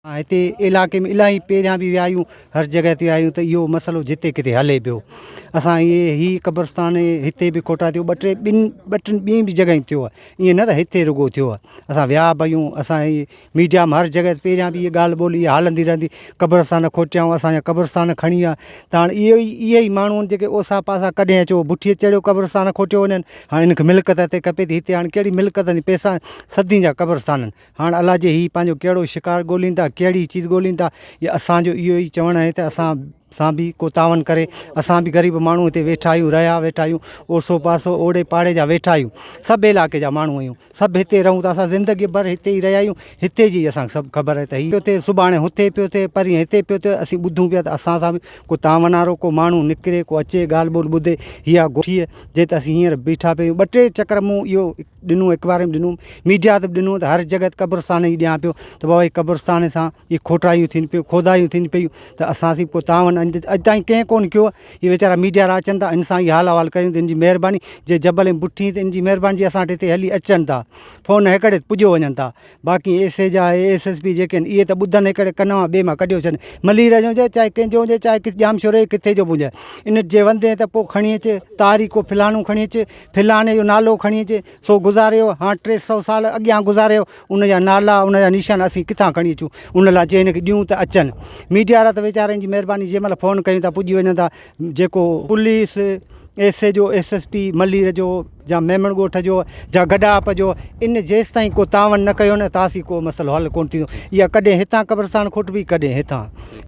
هتي علائقي ۾ الاهي پهريان به ويا آهيون هر جڳهه تي ويا آهيون ته اهو مسئلو جتي ڪٿي هلي پيو اسان اهي هي قبرستان هتي به کوٽا ٿيو ٻه ٽي ٻن ٻه ٽن ٻين به جڳهين ٿيو آهي ائين نه ته هتي رڳو ٿيو آهي اسان ويا به آهيون اسان هي ميڊيا ۾ هر جڳهه تي پهريان به اها ڳالهه ٻولهه اها هلندي رهندي قبرستان کوٽيائون اسان جا قبرستان کڻي ويا ته هاڻي اهي ئي اهي ئي ماڻهو آهن جيڪي اوسا پاسا ڪڏهن اچو بٺيء چڙهيو قبرستان کوٽيو وڃن هاڻي هن کي ملڪيت هتي کپي ٿي هتي هاڻي ڪهڙي ملڪيت پئسا صدين جا قبرستان آهن هاڻ الاجي هي پنهنجو ڪهڙو شڪار ڳولين ٿا، ڪهڙي چيز ڳولين ٿا، يا اسان جو اهو ئي چوڻ آهي ته اسان سان به ڪو تعاون ڪري، اسان به غريب ماڻهو هتي ويٺا آهيون، رهيا ويٺا آهيون، اوسو پاسو اوڙي پاڙي جا ويٺا آهيون، سڀ علائقي جا ماڻهو آهيون، سڀ هتي رهون ٿا، اسان زندگي ڀر هتي ئي رهيا آهيون، هتي جي اسان کي سڀ خبر آهي ته هي پيو ٿئي، سڀاڻي هتي پيو ٿئي، پرينء هتي پيو ٿئي، اسين ٻڌون پيا ته اسان سان به ڪو تعاون وارو ڪو ماڻهو نڪري، ڪو اچي ڳالهه ٻولهه ٻڌي، هي آهي گوٺيء جنهن تي اسين هينئر بيٺا پيا آهيون، ٻه ٽي چڪر مون اهو ڏنو اخبار ۾ ڏنو ميڊيا تي به ڏنو ته هر جڳهه تي قبرستان ئي ڏيان پيو ته بابا هي قبرستان سان هي کوٽايون ٿين پيون کودايون ٿين پيون ته اسان سين پوء تاون اڄ تائين ڪنهن ڪون ڪيو هي ويچارا ميڊيا وارا اچن ٿا ان سان ئي حال احوال ڪريون ته ان جي مهرباني جي جبل ۽ بٺي ته ان جي مهرباني جي اسان وٽ هتي هلي اچن ٿا فون هڪڙي پڄيو وڃن ٿا باقي ايس اي جا ايس ايس پي جيڪي آهن اهي ته ٻڌن هڪڙي ڪن مان ٻئي مان ڪڍيو ڇڏن ملير جو هجي چاهي ڪنهن جو هجي چاهي ڄامشوري ڪٿي جو به هجي ان جي وندين ته پوء کڻي اچ تاريخ فلانو کڻي اچ فلاني جو نالو کڻي اچ سو گذاريو هاڻ 300 سال اڳيان گذاريو ان جا نالا ان جا نشان اسين ڪٿان کڻي اچون ان لاء جي هن کي ڏيون ته اچن ميڊيا وارا ته ويچارن جي مهرباني جنهن مهل فون ڪيون ٿا پڄي وڃن ٿا جيڪو پوليس ايس اي جو ايس ايس پي ملير جو جا ميمڻ ڳوٺ جو جا گڏاپ جو ان جيستائين ڪو تعاون نه ڪيو نه تاسين ڪو مسئلو حل ڪونه ٿيندو اها ڪڏهن هتان قبرستان کوٽبي ڪڏهن هتان.